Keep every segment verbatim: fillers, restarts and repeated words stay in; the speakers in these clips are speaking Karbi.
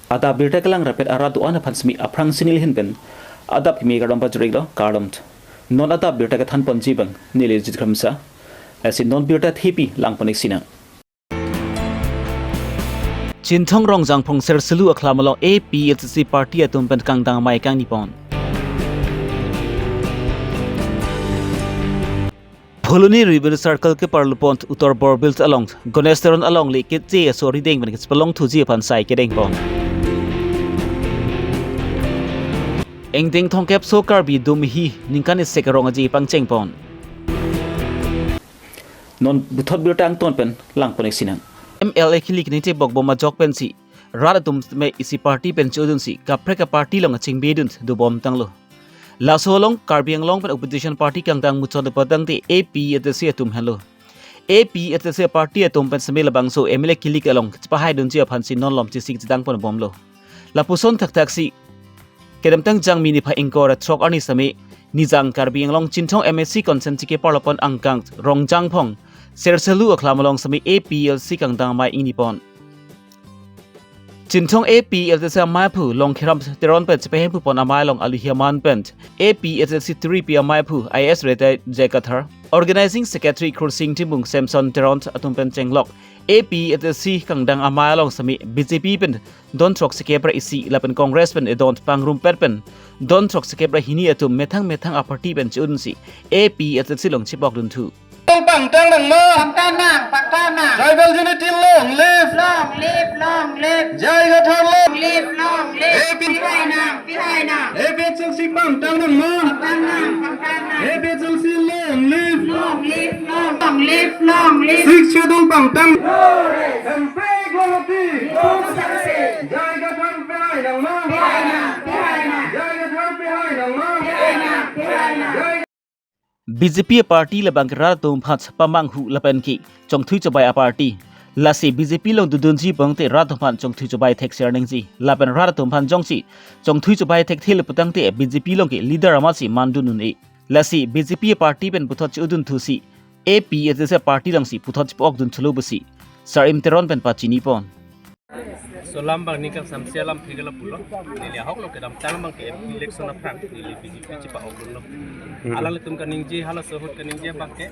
Adap birta kelang rapet arat do-an aphan semi aphrang si neli ahin pen adap kimi kardom pajirlo, kardom. Non adap birta kethan ponji abang neli Jit Kramsa. Lasi non birta thepi lang pon-ik sinang. Chinthong Rongjangphong Serselu Akhlam along A P H L C party atum pen kangdang amei kangni pon. Phuloni Revenue Circle keparlo pon Uttor Borbil along Ganesh Teron alongle keche aso rideng pen kechepalong thuji aphan sai kedeng pon. Ingdeng thomkep so Karbi Dumhi ningkan isi arong aji pangcheng pon. Non puthot birta angton pen lang pon-ik sinang. M L A kilik ningche bokbom ajok pensi rat atum me isi party pen chodunsi kaprek a-party along achingbedun dobom tanglo. Laso along Karbi Anglong pen opposition party kangdang muchot patangte A P H L C atum henlo. A P H L C party atum pen semi labangso M L A kilik along chepahaidunji aphansi non lom chesik chedang pon bomlo. Lapuson thakthaksi kedamtang Jangmi niphai ingkoi ra throk arni semi Nijang Karbi Anglong Chinthong M A C constituency keparlo pon angkang Rongjangphong Serselu Akhlam along semi A P H L C kangdang amei ingni pon. Chinthong A P H L C amaiphu Longkhiram Teron pen chepahemphu pon amei along aluhi aman pen A P H L C turipi amaiphu I A S retired J Kathar, Organizing Secretary Khursing Timung, Samson Teron atum pen chenglok A P H L C kangdang amei along semi B J P pen don throksi kep ra isi lapen Congress pen edon pangrumpet pen don throksi kep ra hini atum methang methang a-party pen chodunsi A P H L C along chepokdun thu. Pangtang nangma. Pangtang nang, pangtang nang. Tribal unity long live. Long live, long live. J I Kathar long live, long live. A P P H L C pangtang nangma. Pangtang nang, pangtang nang. A P H L C long live. Long live, long, long live, long live. Sixth Schedule pangtang. Hemprek long ati. J I Kathar pehai nangma. Pehai nang, pehai nang. J I Kathar pehai nangma. Pehai nang, pehai nang. J I B J P party labang rat atum aphan pamanghu lapen ke chongthui chobai a-party. Lasi B J P along dodunji pangte rat atum aphan chongthui chobai thekser nangji. Lapen rat atum aphan jongsi chongthui chobai thekthelo putangte B J P along ke leader amatsi mandun un-e. Lasi B J P party pen puthot chodun thusi A P H L C party alongsi puthot chepokdun thulo pusi Sar-im Teron pen pachini pon. So alam abang ningkan samsi alam phegala pulo. Neli ahok lo kedamtang abang ke M P election aphrang neli B J P chepa-okdunlo. Hmm. Alanglitum kaningje, halaso ahut kaningje abang ke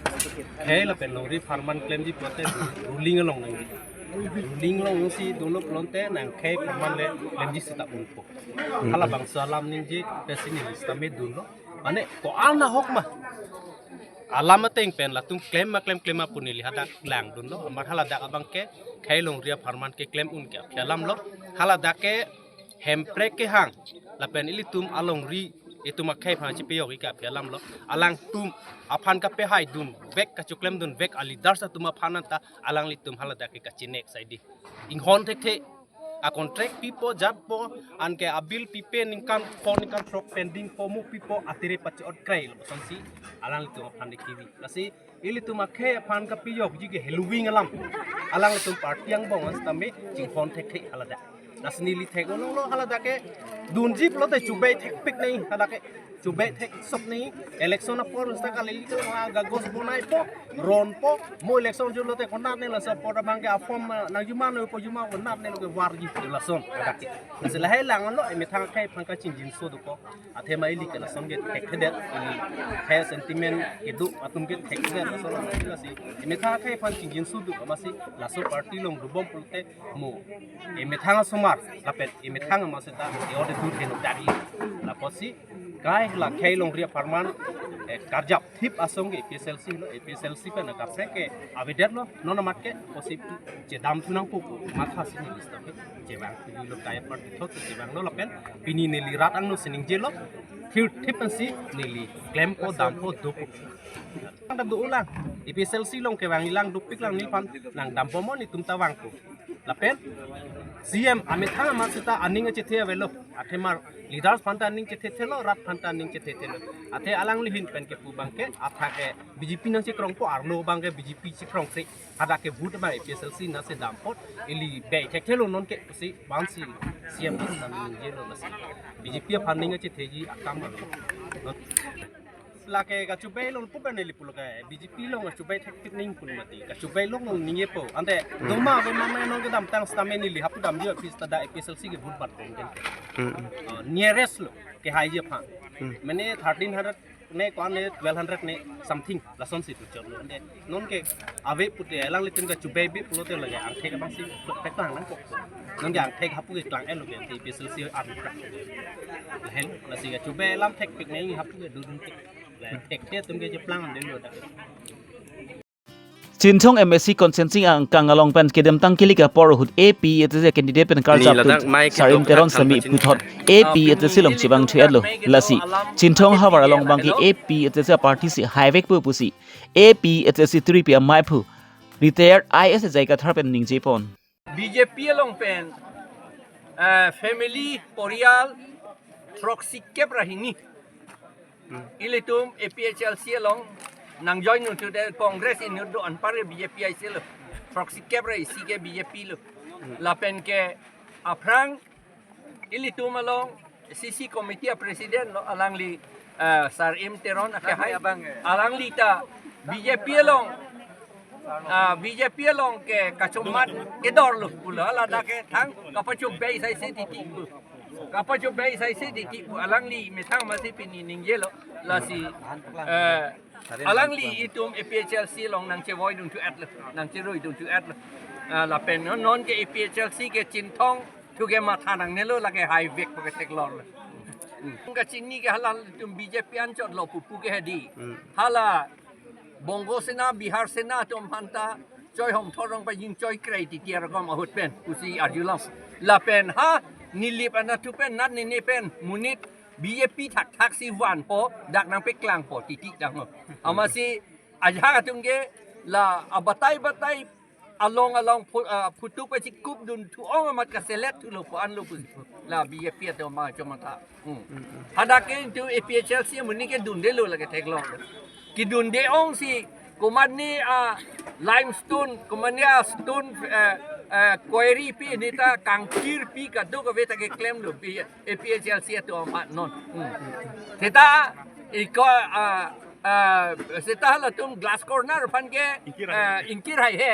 khei lapen longri apharman klemji pulote ruling along nangji. Ruling alongsi dunlo pulote nang khei apharman le klemji seta unpo. Hmm. Halabangso alam ningje, pesi neli sitame dunlo. Mane ko-an ahok ma. Alam ateng pen latum klem ma klem klem ma pu neli hadak langdunlo. Amat haladak abang ke khei longri apharman keklem un ke aphi alam lo. Haladak ke Hemprek kehang lapen ilitum alongri itum akhei aphan chepejok-ik ke aphi alam lo. Alangtum aphan kapehaidunvek, kachoklemdunvek a-leaders atum aphan anta alanglitum haladak ke kachinek saidi. Inghon thekthe. A-contract pipo, jatpo, anke a-bill pipe, ningkan pho, ningkan throk pending po, mo pipo, atiri pachi-ot krai lo, bosonsi alanglitum aphan de kivi. Lasi ilitum akhei aphan kapejokji ke heloving alam. Alanglitum party angbong an sitame chinghon thekthe haladak. Lasi neli thek-o longlo haladak ke dunji pulote chobei thekpik nangji haladak ke. Chobei theksok nangji, election apor seta kalili ke la gagos bonaipo, ronpo, mo election julo te konat ne laso apor abang ke a-form, ah, nang juma no po juma konat ne lo ke warji lason hadak ke. Lasi lahai lang lo, emethang akhei aphan kachingjinso dopo. Athema ili ke lason ke thekthedet, ili he sentiment kedo atum ke thekthedet lason lasi. Emethang akhei aphan chingjinso do amatsi laso party along dobom pulote mo emethang asomar lapen emethang amat seta e-ode dur ke nukdari. Lapusi kai la khei longri apharman, eh, karjap thip asong ke A P H L C lo, A P H L C pen kaprek ke avedetlo, non amat ke pusi chedam thu nangpo pu matha si neli sitame chevang thu lo, kai party thot chevanglo lapen pini neli rat angno si ningjelo, thir thip pensi neli klempo dampo dopo. Anta do ulang, A P H L C along kevang ilang dopik lang neliphan nang dampo mo netum ta vangpo. Lapen C M amethang amat seta aning achethe avelo. Athema leaders aphan ta aning chethethelo, rat aphan ta aning chethethelo. Athe alangli ahin pen kepu abang ke athak ke B J P nangchekrongpo, arlo abang ke B J P chekrongse. Hadak ke vote abang A P H L C nangchedam apot ili bei thekthelo non ke pusi bangsi C M aphan ta ningjelo lasi. B J P aphan aning achetheji akam alo. Lake kachubai long pupen neli pulo ke B J P long kachubai thektik ning pun mati. Kachubai long long ningjepo. Ante doma ave mama non kedamtang sitame neli hapu damji office ta dak A P H L C ke vote bat pon ke. Hmm. Oh, nearest lo kehaiji aphan. Hmm. Mane thirteen hundred ne ko-an ne twelve hundred ne something lasonsi tu chot lo. Ante non ke ave pute alanglitum kachubai bi pulote lake angthek abangsi pek tang lang ko. Non ke angthek hapu ke klang-et lo ke A P H L C army prak. Lahen lasi kachubai alam thekpik ne hapu ke dudun tik. Lahen thekte atum ke cheplang an delo dak. Chinthong M A C constituency angkang along pen kedamtang kili apor ahut A P H L C candidate pen karjap ladak tun mai Sarim Teron semi puthot A P H L C along chevang thu-et lo. Lasi Chinthong havar along abangke A P H L C party si haivekpo pusi A P H L C three P amaiphu retired I A S J I Kathar pen ningjepon. B J P along pen, eh, family, poriyal, throksi kep ra hini. Hmm. Ilitum A P H L C along nang join untu de Congress inut do anpar ke B J P aisi lo. Throksi kep ra isi ke B J P lo. Hmm. Lapen ke aphrang ilitum along C C committee a president lo alangli, eh, Sarim Teron akehai. Abang, eh. Alangli ta B J P along, ah, B J P along ke kachomat kedor lo pulo ladak ke thang kapachubai saisi titi pu. Kapachubai saisi titi pu alangli methang masi pini ningjelo lasi, eh, alangli itum A P H L C along nang chevoi dun thu-et lo, nang cheroi dun thu-et lo. Ah, lapen non, non ke A P H L C ke Chinthong thu ke matha nangnelo lake haivekpo ke theklor lo. Hmm. Kachini ke hala itum B J P anchot lo pupu ke hedi. Hmm. Hala Bongo Sena, Bihar Sena atum aphanta choi hom thorong pa jing choi krai titi arakom ahut pen pusi arjulong. Lapen ha Nilip anatthu pen nat nene pen monit B J P thakthak si vanpo dak nangpeklangpo titi dang ho. Amatsi ajahak atum ke la abatai batai along along phu-, ah, phutu pachikup dun thu-ong amat kaselet thulo pu anlo pu. La B J P atum ma chomatha. Hmm. Hadak ke itum A P H L C amonit ke dunde lo lake theklong. Kedunde ongsi komatne, ah, limestone, komatne, ah, stone, eh, eh, quarry pi neta kangkir pi kadokave ta keklem lo pi A P H L C atum amat non. Hmm. Seta iko, ah, ah, seta halatum glass corner aphan ke, ingkir hai, ah, ingkir haihe.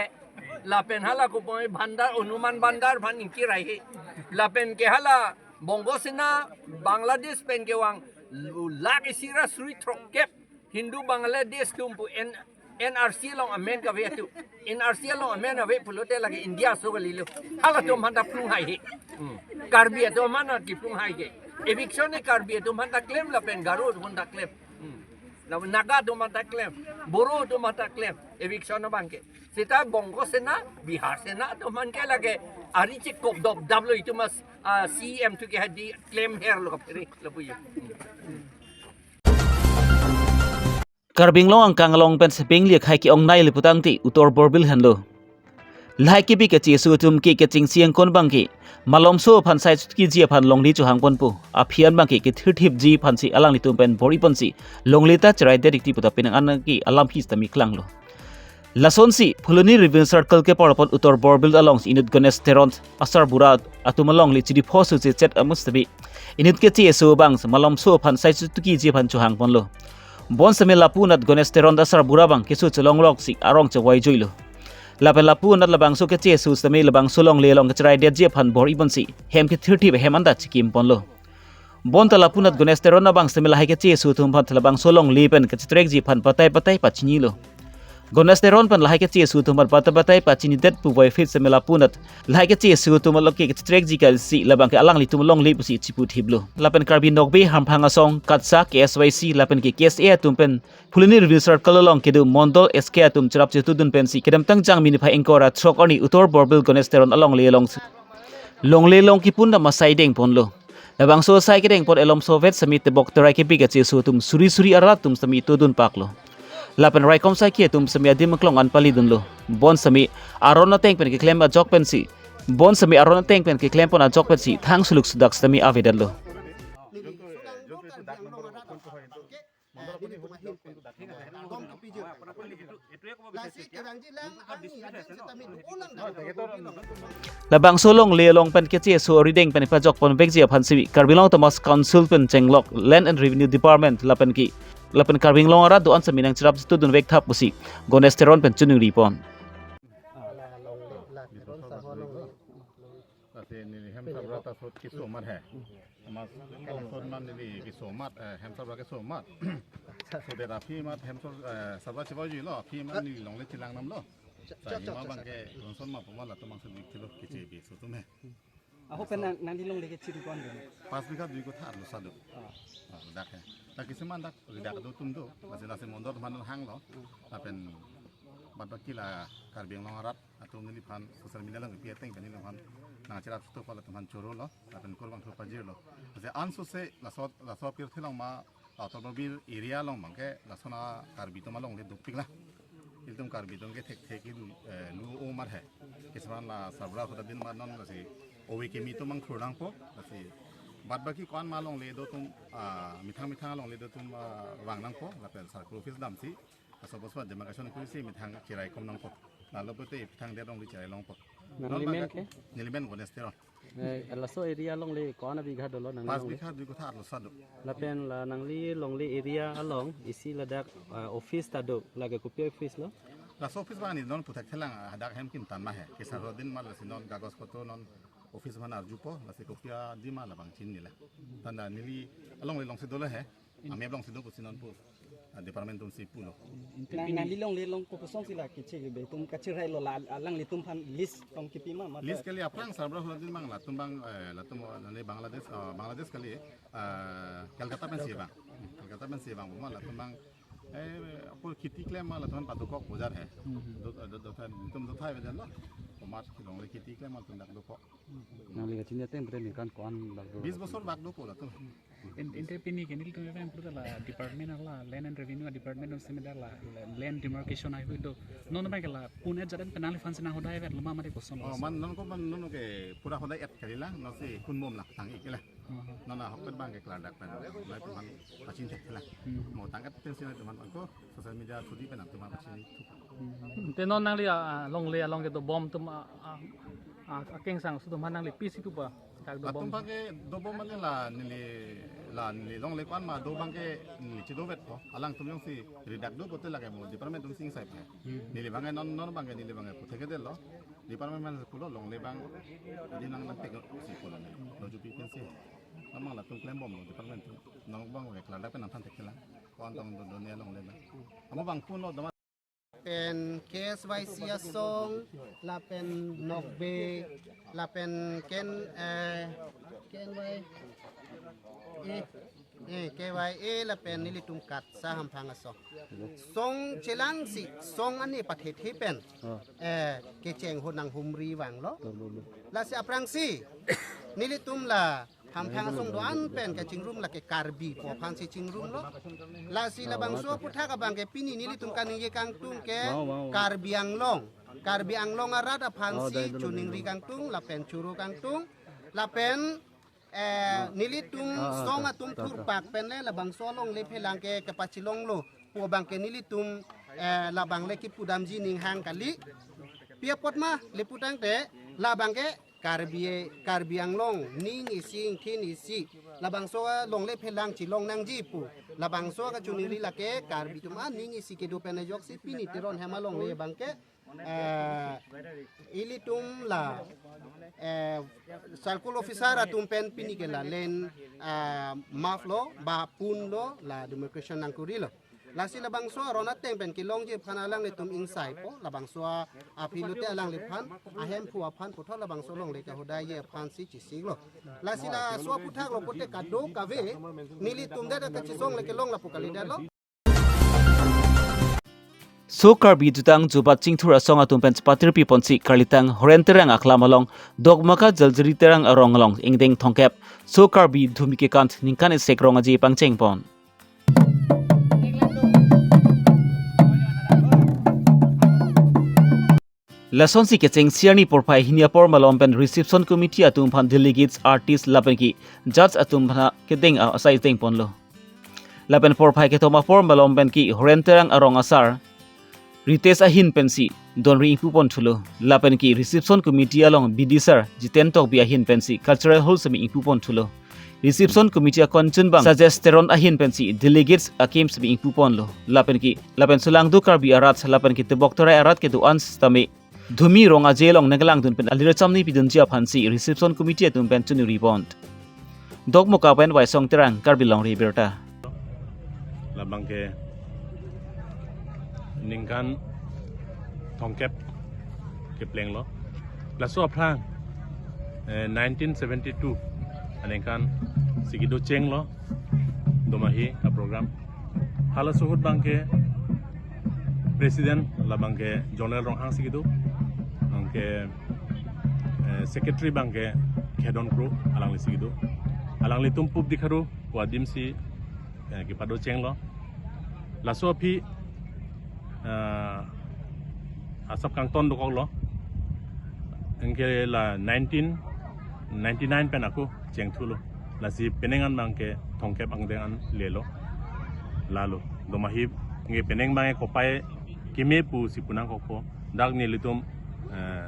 Lapen hala kopoi bandar, Hanuman bandar aphan ingkir haihe. Lapen ke hala Bongo Sena Bangladesh pen kevang lu-, lakh isi ra suri throkkep Hindu Bangladesh atum pu N-, N R C along amen kave atum. N R C along amen ave pulote lake India aso kalilo. Halatum aphanta plung haihe. Hmm. Karbi atum aphanta kiplung haihe. Eviction ke Karbi atum aphanta klem lapen Garo atum aphanta klem. Hmm. Lapen Naga atum aphanta klem. Boro atum aphanta klem. Eviction abangke. Seta Bongo Sena, Bihar Sena atum aphan ke lake ari chekop dopdap lo itum as, ah, C E M thu ke hadi klem her lo kaphere lo puye. Hmm. Karbi Anglong angkang along pen sepeng liak hai ke-ongnei le putangte Utor Borbil henlo. Lahai kebi kacheso atum ke kechengsi angkon abangke malomso aphan sai chotiki ji aphan longle chohangponpo. Aphi an abangke kethirthipji aphansi alanglitum pen bor-iponsi longle ta cherai det ikti puta penang an ke alam hi sitame klanglo. Lasonsi Phuloni Revenue Circle kepar apot Utor Borbil alongsi inut Ganesh Teron asarbura atum alongle chiri pho suche chet amus tabi inut kecheso abang malomso aphan sai chotiki ji aphan chohangponlo. Bonsitame lapu anat Ganesh Teron asarbura abang keso chelong loksi arong chevoi juilo. Lapen lapu anat labangso kecheso sitame labangso longle along kacherai detji aphan bor-iponsi hem kethirthip ahem anta chekimponlo. Bonta lapu anat Ganesh Teron abang sitame lahai kecheso atum aphan labangso longle pen kachetrekji aphan batai batai pachinilo. Ganesh Teron pen lahai kecheso atum aphan batai batai pachinidet puvoiphit sitame lapu anat lahai kecheso atum along ke kachetrekji kalsi labangke alanglitum alongle pusi chiputhiplo. Lapen Karbi Nokbe Hamphang Asong, KATSA, K S Y C lapen ke K S A atum pen Phuloni Revenue Circle along kedo Mondol S K atum cherap chetudun pensi kedamtang Jangmi niphai ingkoi ra throk arni Utor Borbil Ganesh Teron alongle along longle long kipun dam asai dengponlo. Labangso asai kedengpon elomso vet sitame tebok terai kebi kacheso atum suri suri arat atum sitame todun paklo. Lapen raikom saikhi atum sitame adim aklong an palidunlo. Bonsitame aron ateng pen keklem ajok pensi. Bonsitame aron ateng pen keklempon ajok pensi thang suluk sudak sitame avedetlo. Labangso longle along pen kecheso arideng pen pajokponvekji aphan sitame Karbi Anglong Autonomous Council pen chenglok Land and Revenue Department lapen ke lapen Karbi Anglong arat do-an sitame nangcherap chitudun vek thap pusi Ganesh Teron pen choningri pon. Lasi neli hem sabra ta sot keso amat he. Mas sot man neli keso amat, eh, hem sabra keso amat. So de aphi amat hem sab, eh, sabra chevoi lo, aphi amat neli longle chelang nam lo. Sa hima abangke Johnson ma poma latum mang sut dik thilo keche bi so atum he. Ahok pen nang, nangli longle kechiri ko-an do? Pas bigha dui kotha arlo sa do. Ah. Ah, dak he. Dak kisiman dak ridak do atum do. Lasi lasi mondor man hang lo. Lapen bad baki la Karbi Anglong arat atum neliphan social media along pi ateng pen neliphan nangcherap chito pala atum aphan choro lo. Lapen kurvangthu pajir lo. Lasi ansose laso laso pirthe along ma Automobil area along abangke lason a Karbi atum alongle dopik la. Ilitum Karbi atum ke thekthek ilu, eh, lu o amat he. Kisiman la sabra khuda din amat non lasi ove kimi atum mang thur nangpo lasi bad baki ko-an ma longle do atum, ah, methang methang longle do atum, ah, vang nangpo lapen circle office damsi. Laso boswa demarcation kurisi methang cherai kom nangpo. Lalo pote methang de along di cherai longpo. Nangli men ke? Neli men Ganesh Teron. Eh, laso area alongle ko-an abigha dolo nangli Pas longle? Bigha dui kotha arlo sa do. Lapen la nangli longle area along isi ladak, eh, office ta do, lake kopi office lo? Laso office abang neli non puthek thelang, ah, dak hem kintan ma he. Kesar din ma lasi non kagos photo non office man arjupo, lasi kopi adi ma labang chinine la. Tanda neli alongle alongsi dolo he. Ami alongsi do pusi non pu, ah, department atumsi pulo. Nang, nangli longle along kopuson si la keche kebe atum kachirai lo la alanglitum aphan list tong kipi ma, ma? List kali aphrang sabra hula din abang latum abang, eh, latum, eh, nani Bangladesh, ah, Bangladesh kali, eh, Kolkata pensi vang. Kolkata pensi vang ma latum abang, eh, apor kheti klem ma latum aphan padokok bojar he. Hmm. Do, do, do, do, atum dothai vejan lo. Komat longle kheti klem ma latum dak dokok. Nangli kachini ateng bre ningkan ko-an bak do? Bis bosor bak dopo latum. En-, ente pini ke nelitum event pura la department la Land and Revenue department atum sitame la, la land demarcation ai hui do. Non abangke la pun et jat en pen nangliphan si nanghodai vet lo ma mate koson lo? Oh, man non ko man non ke pura hodai et kali la, non si kun bom la tang ik la. Mhm. Non ahok pen abangke klardak pen. Nangtum aphan pachin thek la. Hmm. Mo tang et pensi nangtum aphan ko social media through di pen nangtum aphan pachin thek. Hmm. Te non nangli, ah, ah, longle along kedo bom atum, ah, ah, ah, akengsang aso atum aphan nangli pisi tu ba? Dak do bom. Latum abangke dobom mane la neli, la neli longle ko-an ma do abangke neli chedovetpo. Alangtum jongsi ridak do pote lake mo department atumsi ingsai pe. Hmm. Neli abangke non, non abangke neli abangke puthek kedetlo. Department amen pulo longle abang. Adi nang nang tek si pulo neli. Lo jupi pensi. Namang latum klem bomlo department atum. Non abang ke klardak pen nangthan thek la. Ko-an tong do do ne longle abang. Amo abang punlo doma. Pen K S Y C asong, lapen Nokbe, lapen Ken, eh, K N Y A, eh, K Y A, lapen nelitum KATSA hamphang asong. Song chelangsi, song ani pathethe pen, eh, kecheng ahut nanghumri vanglo. Lasi aphrangsi, nelitum la hamphang asong do-an pen kachingrum lake Karbi pu aphansi chingrumlo. Lasi labangso aputhak abangke pini nelitum kaningje kangtung ke Karbi Anglong. Karbi Anglong arat aphansi choningri kangtung, lapen choro kangtung, lapen, eh, nelitum song atum thurpak pen le labangso alongle phelang ke kepachilonglo pu abangke nelitum, eh, labang le kipudamji ning hang kali. Pi apot ma le putangte labangke Karbi, Karbi Anglong ning isi ingthin isi labangso alongle phelang chilong nangji pu. Labangso kachoningri lake Karbi atum aning isi kedo pen ajoksi pini Teron hem alongle abangke, eh, ilitum la, eh, circle officer atum pen pini ke la land, ah, map lo ba punlo la demarcation nangkurilo. Lasi labangso aron ateng pen kelongji aphan alanglitum ingsaipo, labangso aphi lote alangliphan, ahemphu aphan puthot labangso longle kahodaiji aphansi chisiklo. Lasi laso aputhak lo pote kadokave, nelitum det kachisong le kelong lapu kalidetlo. So Karbi jutang jubat chingthur asong atum pen chepatir piponsi Karlitang Horen Terang aklam along Dokmoka Jaljiri Terang arong along ingdeng thomkep So Karbi Dhumi Kekant ningkan isi krong aji pangchengpon. Lasonsi kecheng si arni porphai hini apor malom pen reception committee atum aphan delegates, artist lapen ke judge atum aphan kedeng asai dengponlo. Lapen porphai kethom apor malom pen ke Horen Terang arong asar Ritesh ahin pensi donri ingpupon thulo. Lapen ke reception committee along B D sir Jiten Tokbi ahin pensi cultural wholesome ingpupon thulo. Reception Committee akon chunbang Sajes Teron ahin pensi delegates akam simi ingpu ponlo. Lapen ke, lapen Solangdo Karbi arat, lapen ke Tebok Terai arat kedo-an sitame Dhumi Rong Aje along nangkelangdun pen alircham ni pidunji aphansi Reception Committee atum pen chunuri pon. Dokmoka pen Waisong Terang, Karbi Longri Abirta. Labang ke ningkan thomkep keplenglo. Laso aphrang, eh, nineteen seventy-two aningkan si kedo chenglo Domahi aprogram. Halaso ahut abang ke President labang ke General Ronghang si kedo, abang ke, eh, Secretary abang ke Khedon Kro alangli si kedo. Alanglitum Pupdi Kharo pu adim si, eh, kepado chenglo. Laso aphi, eh, asap kangton dokoklo. Anke la nineteen ninety-nine pen ako chengthulo. Lasi penang an abang ke thomkep angdeng an lelo. Lalo Domahi nge penang abang ke kopai keme pusi punangkokpo. Dak nelitum, eh,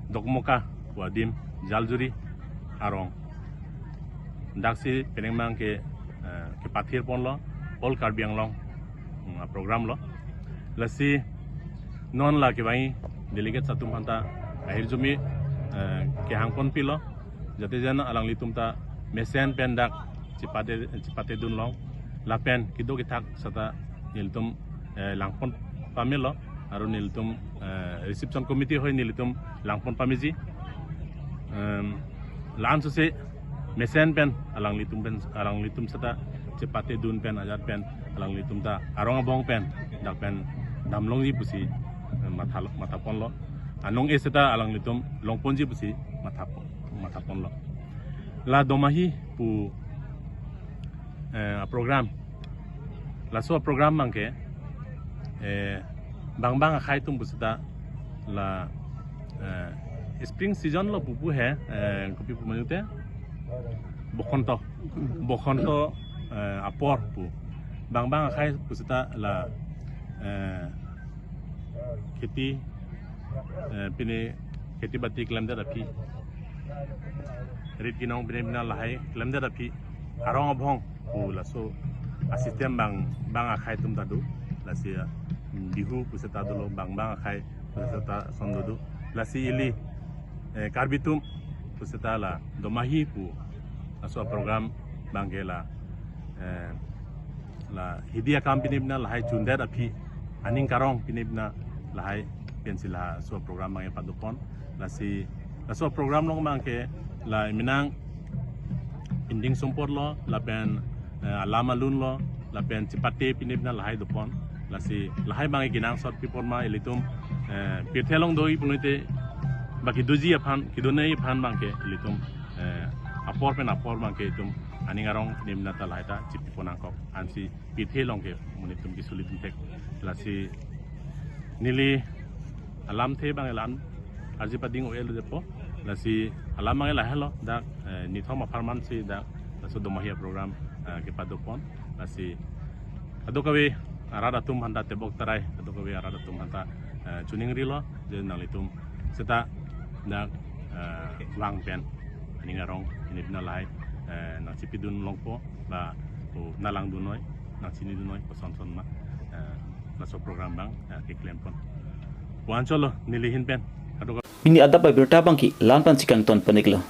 Dokmoka pu adim Jaljuri arong. Daksi penang abang ke, eh, kepathir ponlo All Karbi Anglong, hmm, aprogram lo. Lasi non la kevangji delegates atum aphanta ahirjume, eh, kehang ponpilo. Jate jan alanglitum ta mesen pen dak chepate, chepatedun long. Lapen kedo kethak seta nelitum, eh, langpon pamelo. Aru nelitum, eh, Reception Committee hoi nelitum langpon pameji. Em, la-an sose mesen pen alanglitum pen, alanglitum seta chepatedun pen ajat pen alanglitum ta arong abong pen dak pen damlongji pusi, eh, matha, matha ponlo. Anong-e seta alanglitum longponji pusi matha pon, matha ponlo. La Domahi pu, eh, aprogram. Laso aprogram abang ke, eh, bang bang akhai atum pusita la, eh, spring season lo pupu he, eh, kopi pu mane te? Bokhonto. Bokhonto, eh, apor pu. Bang bang akhai pusita la, eh, kheti, eh, pine kheti bati klemdet aphi, rit kinong pine pina lahai klemdet aphi, arong abong pu laso asystem bang bang akhai atum ta do. Lasi, eh, Bihu pusita dolo, bang bang akhai pusita son dodo. Lasi ili, eh, Karbi atum pusita la Domahi pu laso program abang ke la, eh, la hidi akam pine pina lahai chundet aphi, aning karong pine pina lahai pensi laso program abang ke padopon. Lasi laso program along abang ke la menang pinding sumpot lo, lapen, eh, alam alun lo, lapen chepate pine pina lahai dopon. Lasi lahai abang ke kenangsot pi apot ma ilitum, eh, pirthe along do-i pulote ba kedoji aphan, kedonei aphan abang ke ilitum, eh, apor pen apor abang ke itum aning arong pine pina ta lahai ta chipi pon nangkok. Ansi pirthe along ke monit atum kesulit thek. Lasi neli alamthe abang la-an arje pading o el depo. Lasi alam abang lahelo dak, eh, nithom apharman si dak laso Domahi program, eh, kepadopon. Lasi kadokave arat atum aphanta, Tebok Terai kadokave arat atum aphanta, eh, chuning rilo je nanglitum seta dak, eh, vang pen aning arong pine pina lahai, eh, nangchipidun longpo, ba, o, nanglang dunnoi, nangchini dunnoi, koson son ma, eh, laso program abang, eh, keklem pon. Pu anchot lo neli ahin pen. Kadokave. Pini adap abirta abang ke la-an pensi kangton pon-iklo.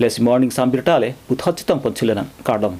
Lasi morning sam birta le puthot chetong pon thulo nang. Kardom.